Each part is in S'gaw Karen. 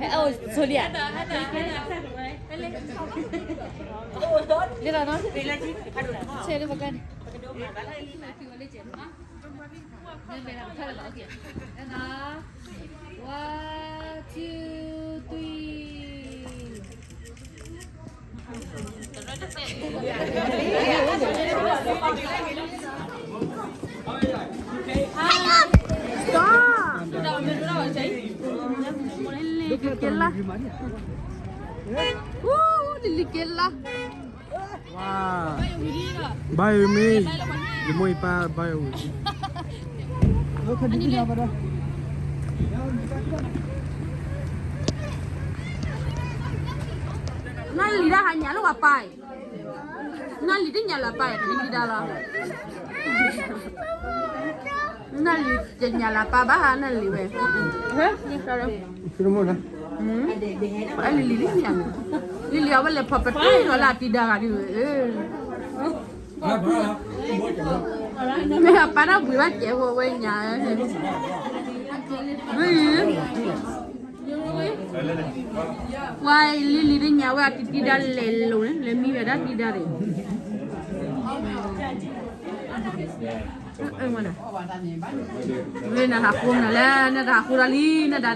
အဲ အိၣ်ဆိလံဧါ, လၢလီၤနီၤ, ဆဲးလၢပကါန့ၣ်, လၢမဲာ်တခါလၢၤဘၣ်, OK, လၢနီၤ, one, two, three. လံလံက့လၢ, လံလံက့လၢ, ဘါယိၣ်မ့ၢ်, ယမိၢ်ယပၢ်ဘါယိၣ်ဝံၤ နလံၤဒၣ်ဟးညၣ်လၢပၢ်အံၤ, နလံၤတညၣ်လၢပၢ်အံၤ တလံၤဒၣ်လီၤ, နလံၤတညၣ်လၢပၢ်ဘၣ် နလံၤဝဲ, လံၤလံၤလံညၣ်န့ၣ်, လံၤလံၤအဝဲလဲၤဖီၣ်ပတံၢ်လီၤလၢအတံၤဒၣ်ဂၤဒ်ဝဲ, မ့ၢ်အပၢ်တၢ်ဘှံးဘၣ်ကဲးဖိဝဲညါ, ပှၤလံလံတညၣ်ဝဲအတံၤတံၤဒၣ်လဲာ်လိၤန့ၣ် လဲၤမံဝဲဒၣ်တံၤဒၣ်န့ၣ်, နဟးဃိမနုၤလဲၣ်, နတဟးဃိတၢ်လံ နဒၣ်န့ၣ်,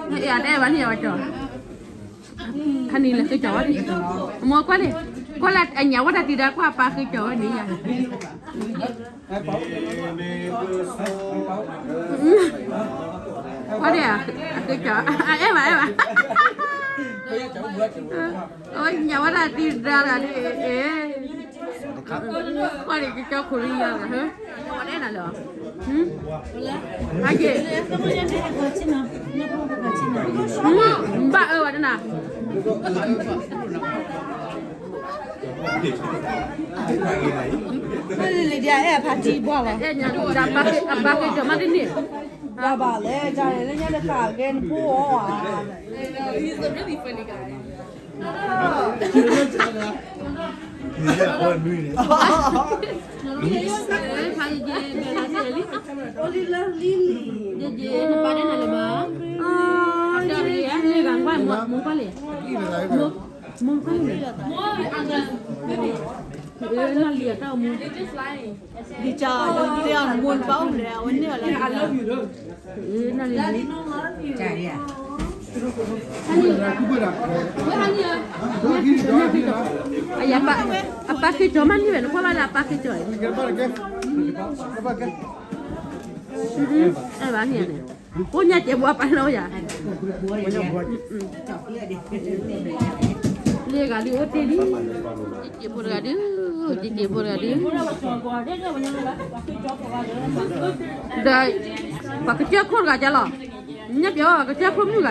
နအဲၣ်အတအဲၣ်ဘၣ်န့ၣ် ယဝဲကၠီ ခါန့ၣ်လဲၤဃ့ကၠီဝဲ, အမိၢ်ကွၢ်န့ၣ်, ကွၢ်လၢအညၣ်ဝဲတၢ်တံၤဒၣ် ကွၢ်အပၢ်ဃ့ကၠီဝဲန့ၣ်ယၤ, ကွၢ်န့ၣ်, အဃ့ကၠီ, အအဲၣ်ဘၣ်အဲၣ်ဘၣ်, အဝဲညၣ်ဝဲတၢ်တံၤဒၣ်တဂၤန့ၣ်, ကွၢ်န့ၣ်ကၠီခိၣ်လံယၤ, အဲၣ်နၤလၢ ဟါက့ၤ, ဘၣ်အၢဝဲတနၤ, လံၤဒ်အအဲၣ်အဖါတံၢ်ဘၣ်လီၤ, အပၢ်ဃ့ကၠီမးတန့ၢ်, ဘၣ်လဲၣ် ကလဲၣ် လၢညါတသးအဂဲၢ်နဖိအီၤဧါ, နလံၤအတၢ်အိၣ်မူ, ဒ်ကၢ်တဲအမိၢ်ပၢ်အိၣ်လဲၣ် အဝဲန့ၢ်အီၤလၢ, နလံၤ, အပၢ်ဃ့ကၠီမးန့ၢ်ဝဲ နကွၢ်ဘၣ်လၢအပၢ်ဃ့ကၠီအံၤ, အဲၣ်ဘၣ်န့ၣ်န့ၣ်, ကိးညါကဲးဘှါပာ်လီၤယၤ, လၢဂၤဒုးအိၣ်တ့ၢ်လံ, က့ဖိတဂၤဒုး, က့ဖိတဂၤဒုး, ဒီး, ပှၤကစၢၢ်ခိၣ်တဂၤကလီၤ, ညါပျီပှၤကစၢၢ်ခိၣ်မုၣ်ဂၤ,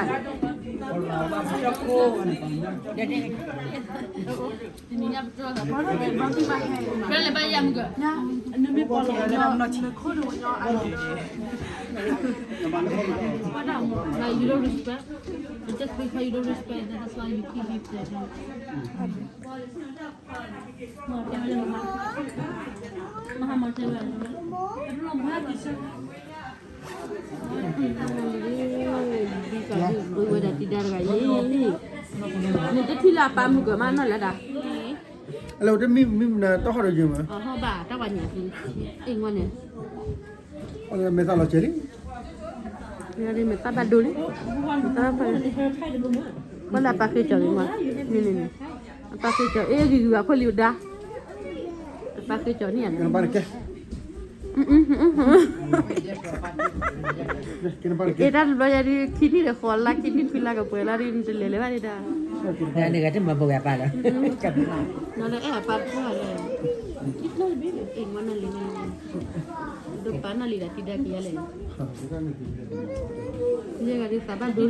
You don't respect. Just because you don't respect, that is why you keep it. Where the did that guy? နတထံၣ်လၢအပၢ်မုၢ်ကမၣ်နီၢ်လၢဒၣ်, အလဲၤတမံၤမံၤမနုၤတၢ်ဟီၣ်ဒီးယုာ်မး, ဟီၣ်ဘၣ်တၢ်ဝါညါ, အ့ၣ်ဝဲန့ၣ်, မဲာ်သၣ်လီၤစဲးလံ, မဲာ်သၣ်ဘၣ်ဒိလံ, မဲာ်သၣ်ဘၣ်ဖးလံ, ကွၢ်လၢအပၢ်ဃ့ကၠီၤလံမး, န့ၣ်န့ၣ်န့ၣ်, အပၢ်ဃ့ကၠီၤ အ့ၣ်ဂံၤဂံၤဂၤခိၣ်လံဝဲဒၣ်, အပၢ်ဃ့ကၠီၤန့ၣ်ဧါ, ကဲ အ့ၣ်တၢ်တဘျီယၤဒုး ခံနံၣ်ဒီးဃိးလါ ခံနံၣ်ခွံလါကပှဲၤလါဒုး နတလဲၤလၢၤဘၣ်ဒံးဒၣ်, နဂၤတမၤဘၣ်ဝဲအပၢ်လီၤ, နအဲၣ်အပၢ်တဖၣ်လီၤ, အ့ၣ်မ့ၢ်နလံၤ, ဒိးပာ်နလံၤဒီးတံၤဒၣ်ကယၤလဲၣ်, ယဲဂၤဒုးသးဘၣ်ဒိ,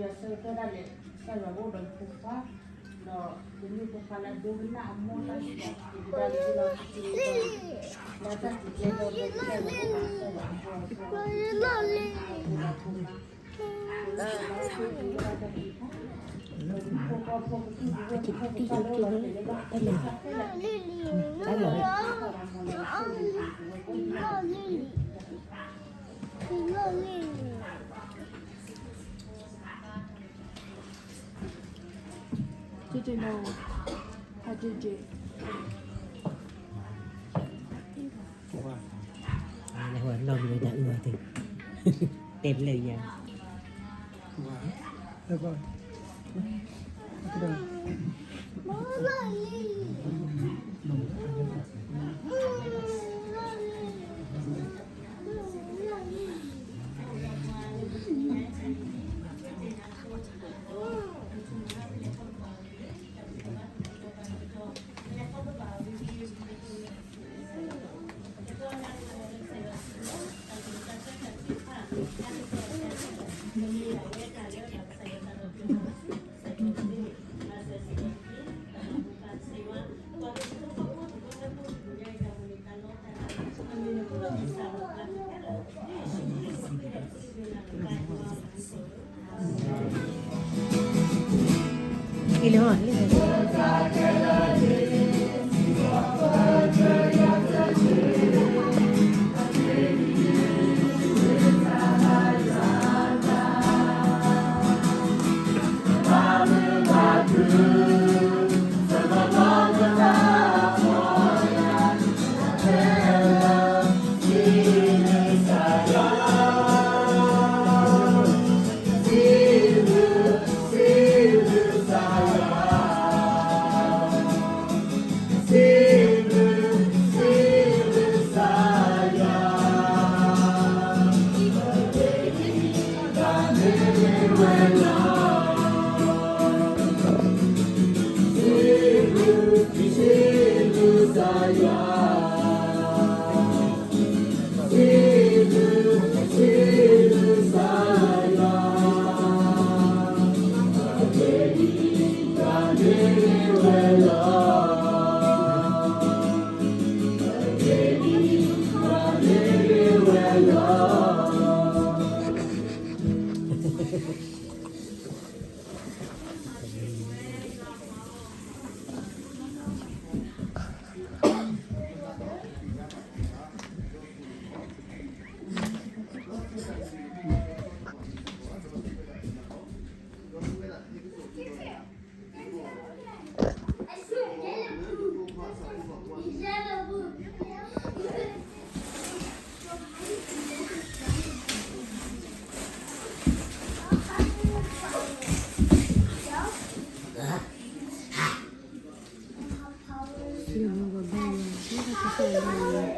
ဆၢကတီၢ်ဒၣ်လဲာ် ကစၢ်ယွၤကအိၣ်ဒီးဖိခွါ, ဒီးပမ့ၢ်ဖိခွါလၢအဒိကနၣ်အမိၢ်တၢ်စံးတၢ်ကတိၤဒၣ်လဲာ်လီၤ, လၢတၢ်စံးကတိၤဒၣ်လဲာ် ကစၢ်ယွၤကအိၣ်ဒီးဖိခွါ, ဖိခွါဖိကစၢ်ယွၤ တဲပျဲယၤ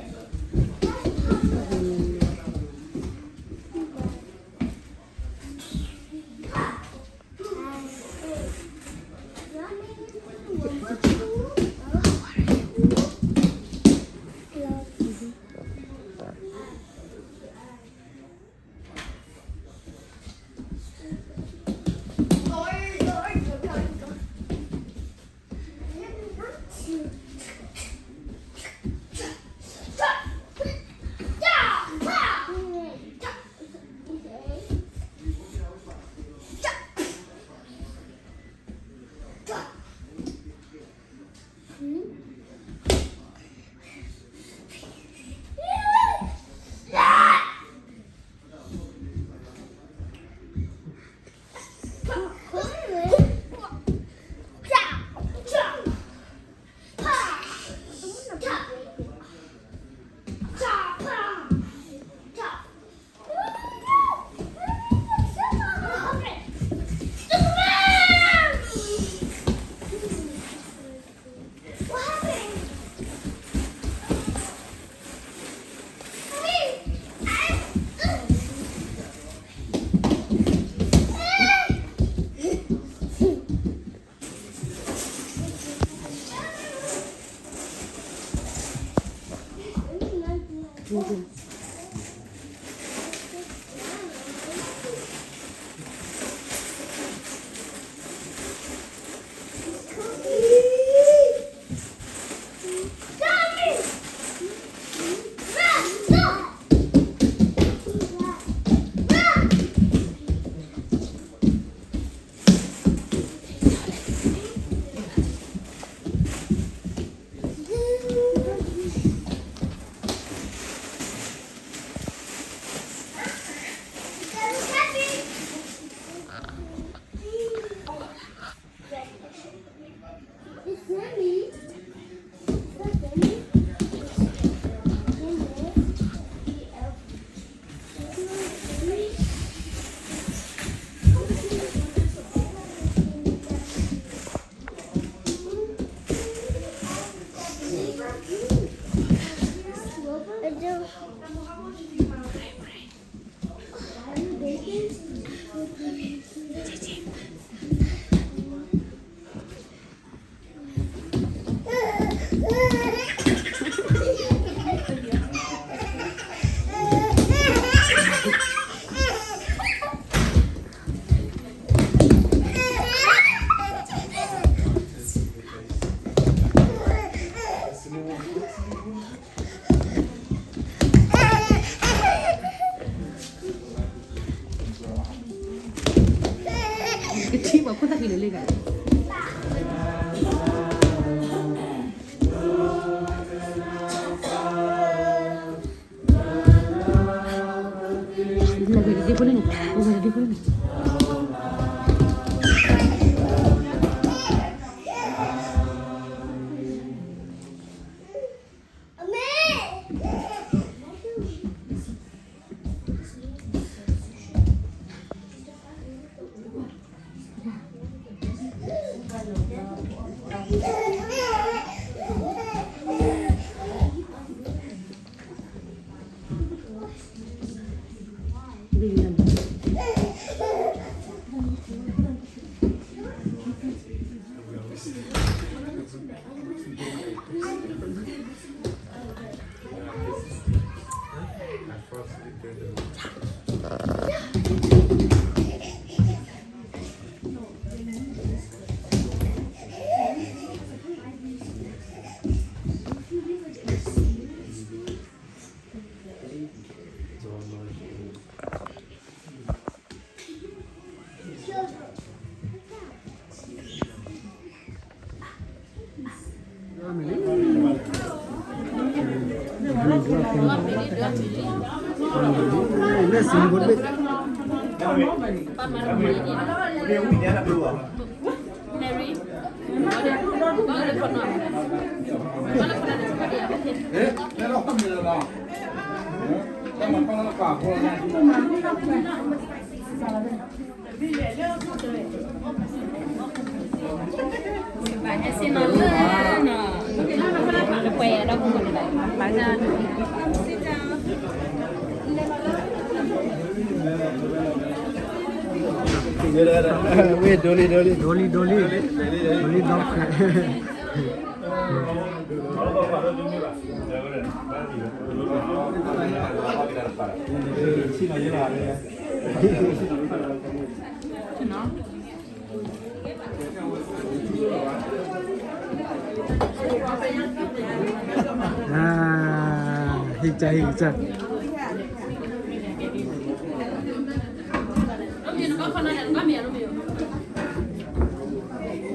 ကထံၣ်ပှၤခိၣ်သၣ်ခံလၢလ့ဂၤ လၢဂ့ၤတဒ့ဖိလၢန့ၣ် လၢဂ့ၤတဒ့ဖိလၢန့ၣ် ဝ့ၢ်ဒိလံ ဒိလံ ဒိလံ ဒိလံ ဒိလံ ဒီဖျၢၣ် ဟံၣ်က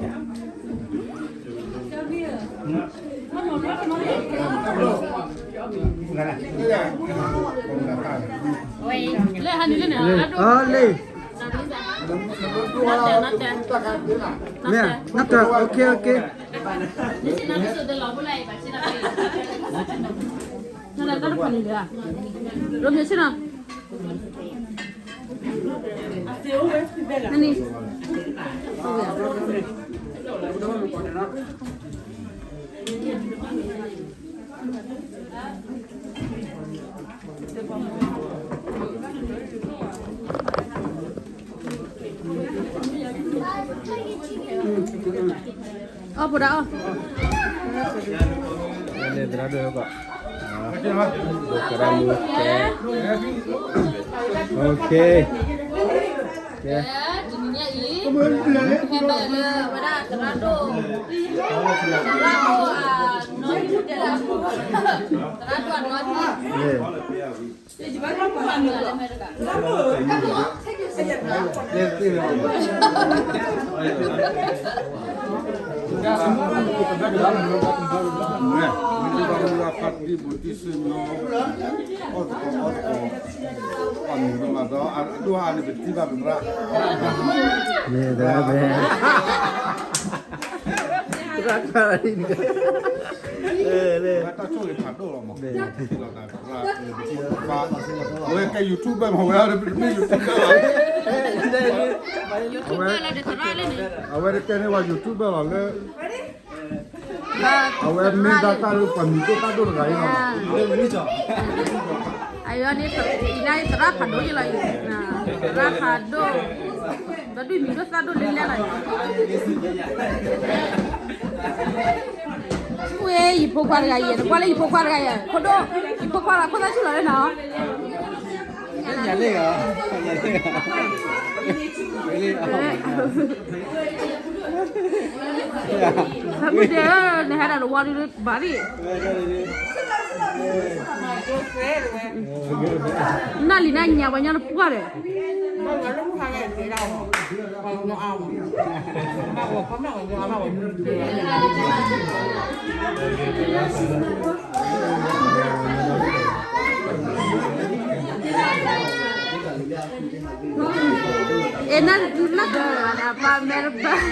စၢ် ဟံၣ်ကစၢ် လၢ အလံ လၢ နတၢ် okay okay နတၢ်တဖၣ်န့ၣ်လၢ ရိမ့ၤဆ့ၣ်နီၤ အီၣ်ဖိဒၣ်အီၣ် န့ၣ်သရၣ်ဒိၣ်ကီး သရၣ်မုၣ်ကဲ okay ကဲ ဟဲဘၣ်လၢဝဲဒၣ်သရၣ်ဒိၣ် သရၣ်ဒိၣ်အနီၢ်ထံတဲလၢ သရၣ်ဒိၣ်အနီၢ်ထံ အဝဲကဲ YouTuber မ့ၢ်ဝဲ မ့ၢ် YouTuber ဘၣ် အဝဲတကဲန့ၢ်ဝဲ YouTuber လီၤလၢ အဝဲမ့ၢ်ဒၣ်တၢ်လၢပှၤမံၤဒိၣ်သၣ်ဒိၣ်တဂၤအံၤလီၤ. အံၤန့ၣ် အံၤလၢသရၣ်ဖးဒိၣ်ယလီၤအံၤ, သရၣ်ဖးဒိၣ်, ဒီးဒုးမံၤဒိၣ်သၣ်ဒိၣ်လံလဲၣ်လီၤအံၤ, ဝဲယဖိခွါတဂၤယဲ, နကွၢ်လၢယဖိခွါတဂၤယဲ, ဖိဒိၣ်, ယဖိခွါလၢခိၣ်သၣ်ဆူၣ်လီၤလၢနီၤ. မုၢ်ဒဲဧၢ, နဟဲဒီးနဝါဒုးဘၣ်ဒံး, နၢ်လံၤနၢ်ညါပှၤညီနပှၢ်ဒီး, Ena tu la ka na pa Melbourne.